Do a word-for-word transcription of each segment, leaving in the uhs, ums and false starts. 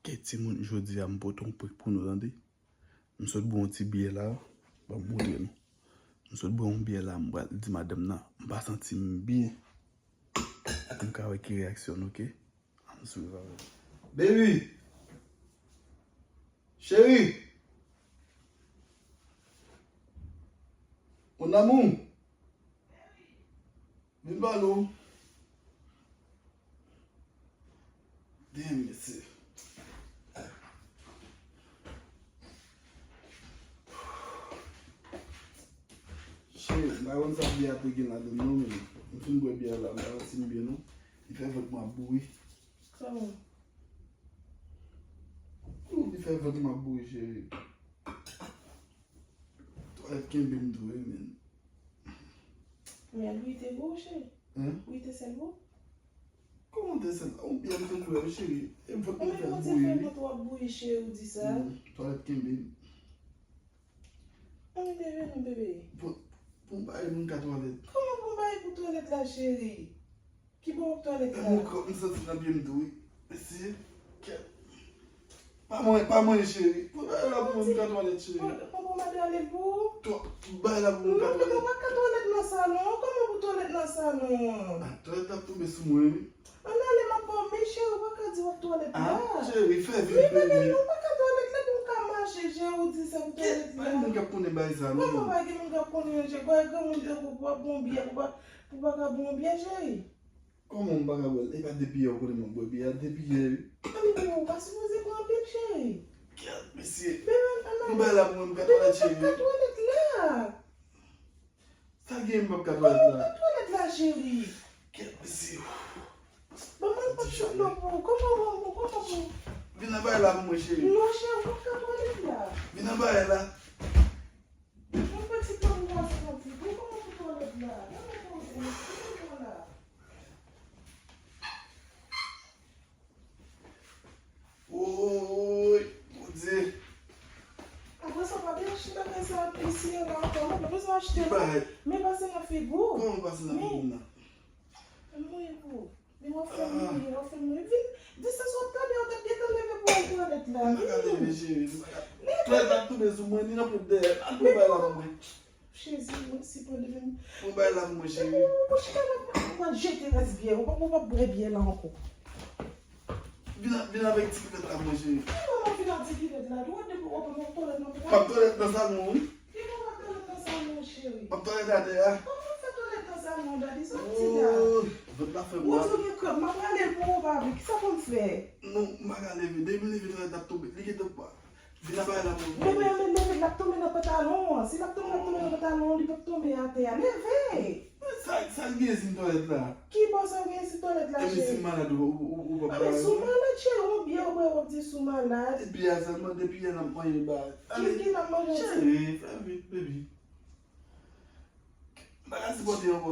Kèt timoun, jodi a m pote yon prank pou nou, tande. M sot bwè yon ti byè la, ban m montre nou. M sot bwè yon byè la, m pral di madanm nan, m pa santi m byen. Pou m ka wè ki reyaksyon l, oke? Ann swiv avè m. Baby! Cheri! Mon amour! Vin pale w. Damn, mesye. Cheri, m pa konn sa byè a te gen ladan l non, men m fin bwè byè la, m pa santi m byen non. Li fè vant mwen ap bouri. Kòman? Li fè vant mwen ap bouri, cheri. Twalèt kenbe m tou wi, men. Men li te gwo, cheri. Hein? Li te sèl gwo. Kòman te sèl? Ou byen te gwo, cheri. E vant mwen fè bouri wi. Twalèt kenbe m. Ann bebe non, bebe. Pou, pou m bay moun ka twalèt. Kòman pou m bay pou twalèt la, cheri? Ki bò w ap twalèt la? Mwen kòm m santi nan pye m tou wi. Mesye, kèt. Pa mwen, pa mwen, cheri. Pou bay la pou mwen, m ka twalèt, cheri. Mwen, mwen, mwen, mwen twalèt pou ou? Twa-, bay la pou mwen, m ka twalèt. Non, mwen pa ka twalèt nan salon an. Kòman pou twalèt nan salon an? Ah, twalèt la ap tonbe sou mwen, wi. Ann ale, m ap ba w, men cheri, ou pa ka di w ap twalèt la. Ah, cheri, fè vit, bebe. Men bebe, non, ou pa ka twalèt la, pou m ka mache, cheri, ou di sa pou twalèt la. Kèt, pa gen moun k ap konnen bagay sa, non. Kòman pa gen moun k ap konnen, cheri? Granmoun tankou pou w ap bon byè, pou pa, pou pa ka bon byè, cheri? Kòman m pa ka bwè l? E pa depi yè ou konnen mwen bwè byè a, depi yè wi. Ann bebe, ou pa sipoze pran anpil, cheri. Kèt, mesye. Bebe, ann ale. Pou bay la pou mwen, m ka twalèt, cheri. Bebe, ou pa ka twalèt la. Sa gen m p ap ka twalèt la? Kòman w p ap twalèt la, cheri? Kèt, mesye. Ban mwen yon pòt sou dlo pou ou. Kòman w, kòman pou? Vin anba la pou mwen, cheri. Non, cheri, w p ap ka twalèt la. Vin anba la. Yon pòt sou dlo pou w pase yon ti dlo. Kòman pou twalèt la? Nan mwen poze, mwen poze la. Woy, Bondye. Apre sa, w pa bezwen achte bagay sa isi a la ankò, non, w pa bezwen achte non. Men pase nan figi w. Kòman pase nan figi m nan? Men, men w ap fè m mouri, w ap fè m mouri. Vin, distans w ap tande, w t ap gentan leve pou w al twalèt la. M pa ka leve, cheri. Twalèt la ap tonbe sou mwen, li nan pòt dèyè. Al pran bagay la pou mwen. Jezi, mwen sipoze vin. Pran bagay la pou mwen, cheri. Ou chita la, ou pral jete rès byè, ou p ap, ou p ap bwè byè la ankò. Vin a-, vin avèk ti kilòt la pou mwen, cheri. Ki manman vin ak ti kilòt la? Ou wè depi w ap pran twalèt nan twalèt. M ap twalèt nan salon, wi. Ki manman twalèt nan salon, cheri? M ap twalèt atè a. Kòman w fè twalèt nan salon, daddy? Sa w di la? Oh, vant la fè mal. Ou di w gen kranp, m ap rale l pou ou, pa vle. Kisa pou m fè? Non, m pa ka leve. Depi m leve twalèt la ap tonbe. Li gentan pa. Vin anba la pou mwen. Bebe, ann leve, l ap tonbe nan pantalon an. Si l ap tonbe, l ap tonbe nan pantalon an, li p ap tonbe atè a. Leve! Sa, sa l gen si m twalèt la? Ki bò sa gen si twalèt la, cheri? Epi si m malad, ou, ou, ou, ou p ap bay mwen? Si w malad, cheri, yon byè w bwè, w ap di si w malad. Epi a sèlman, depi yè n ap manje bagay. Ki, ki n ap manje? Cheri, fè vit, baby. M pa ka sipòte ankò,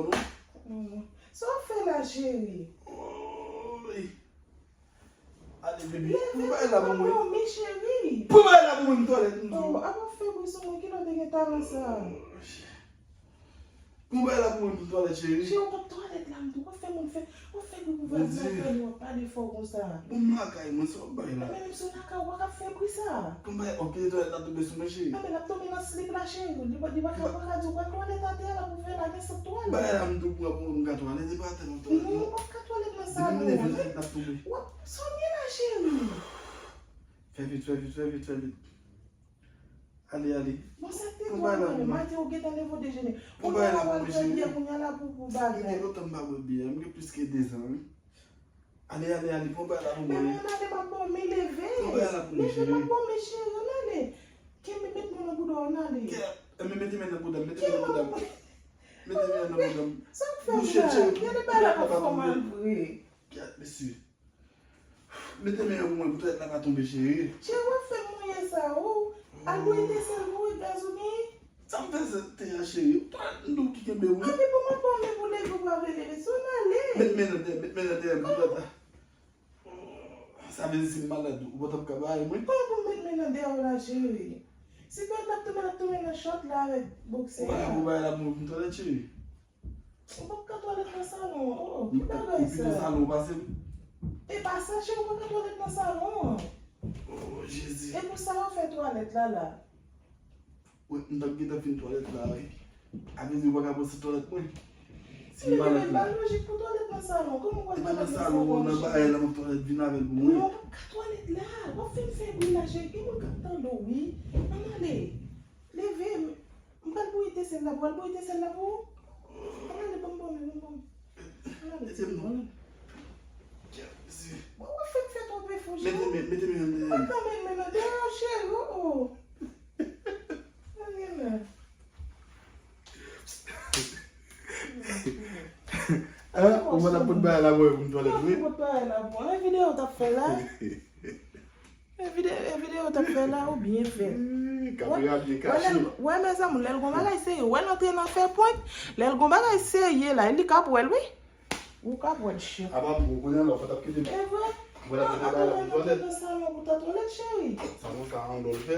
non. Sa w ap fè la, cheri? Woy. Ale, bebe. Pran bagay la pou mwen. Pran bagay la pou mwen, m twalèt, m di w. Oh, apa w fè bri sou mwen, kilè w te gen talan sa? Pran bagay la pou mwen, m twalèt, cheri. Cheri, w p ap twalèt la, m di w, w ap fè moun fè, w ap fè bri pou vwazin nan tande w ap pale fò konsa. Bon, m lakay mwen, sa w ap bay la? Men menm si w lakay ou, w pa ka fè bri sa. Pran bagay, ok, twalèt la tonbe sou mwen, cheri. Enben, l ap tonbe nan slip la, cheri. Li pa, li pa ka, pa ka di w pral twalèt atè a la pou fè la, gen sant twalèt. Bagay la m di w pran pou mwen, m ka twalèt, e pa atè m ap twalèt, non. Non, w p ap ka twalèt nan salon an. Depi m leve, twalèt la ap tonbe. W ap, sa w gen la, cheri? Fè vit, fè vit, fè vit, fè vit. Ale, ale. Bon, sa k te twò mwen menm, maten ou gentan leve w dejene. Kounye a w al pran byè, kounye a la pou, pou bagay. Gen lontan m pa bwè byè, m gen plis ke dezan, wi. Ale, ale, ale, pran bagay la pou mwen. Bebe, ann ale, m ap dòmi, leve. Pran bagay la pou mwen, cheri. Leve, m ap dòmi, cheri, ann ale. Kenbe, met mwen nan bouda w, ann ale. Kèt, enben mete men nan bouda m, mete men nan bouda m. Mete men nan bouda m. Sa k fè m la? Gade bagay la pa fè w mal vre. Kèt, mesye. Mete men an pou mwen, pou twalèt la pa tonbe, cheri. Cheri, w ap fè m mouye sa, ou. Al bwè te sèl pou ou, gaz ou gen? Sa m fè sèl te a, cheri. Ou twalèt m di w ki kenbe w, wi. Ann, bon, m ap ba w men pou leve, ou pa vle leve. Si w ale. Met men nan dèyè, met men nan dèyè m, pou twalèt la. Sa vle di si m malad, ou pa t ap ka bay mwen? Kòman pou m met men nan dèyè w la, cheri? Si twalèt la ap tonbe, l ap tonbe nan chòt la avèk bòksè a. Ou pa ka pou bay la pou mwen pou m twalèt, cheri? Ou p ap ka twalèt nan salon an. Oh, oh, ki bagay sa? Ou pito salon pase m. E pa sa, cheri, ou p ap ka twalèt nan salon an. twalèt la la. Wi, m t ap gentan fin twalèt la, wi. A vle di, ou pa ka pran sou twalèt mwen? Si m Li pa te twalèt menm la. Pa lojik pou twalèt nan salon. Kòman w pral E pa nan twalèt nan salon, salon, nan cheri? bagay la, m ap twalèt vin avè l pou mwen. Non, w p ap ka twalèt la. W ap fè m fè bri la, cheri. Gen moun k ap tande w, wi. Ann ale. Leve. M pral bouyi te sèl la pou w. Al bouyi te sèl la pou w. Ann ale, ban m, ban m, ban m, ban m. Ann ale. Mete m non. Bon, w ap fè m fè twòp efò, cheri. Mete men, mete men nan Ou dèyè pa m. ka met men nan dèyè w, cheri. Oh, oh. Ann gen la. Hein? Ou pa t ap pot bagay la pou mwen pou m twalèt, wi? Ou pot bagay la pou mwen. E videyo w t ap fè la? E vide- e videyo w t ap fè la, ou byen fè. Ih, kamera byen kache. Wè, mezanmi, lè l gon bagay serye, wè l antre nan fè prank, lè l gon bagay serye la, li k ap wè l, wi. Ou k ap wè l, cheri. Apa m gwo kounye a la, ou pa t ap kite m. E vre? Ou pa t ap kite bagay la pou m twalèt. Nan salon pou ta twalèt, cheri. Salon sa an dòl fè.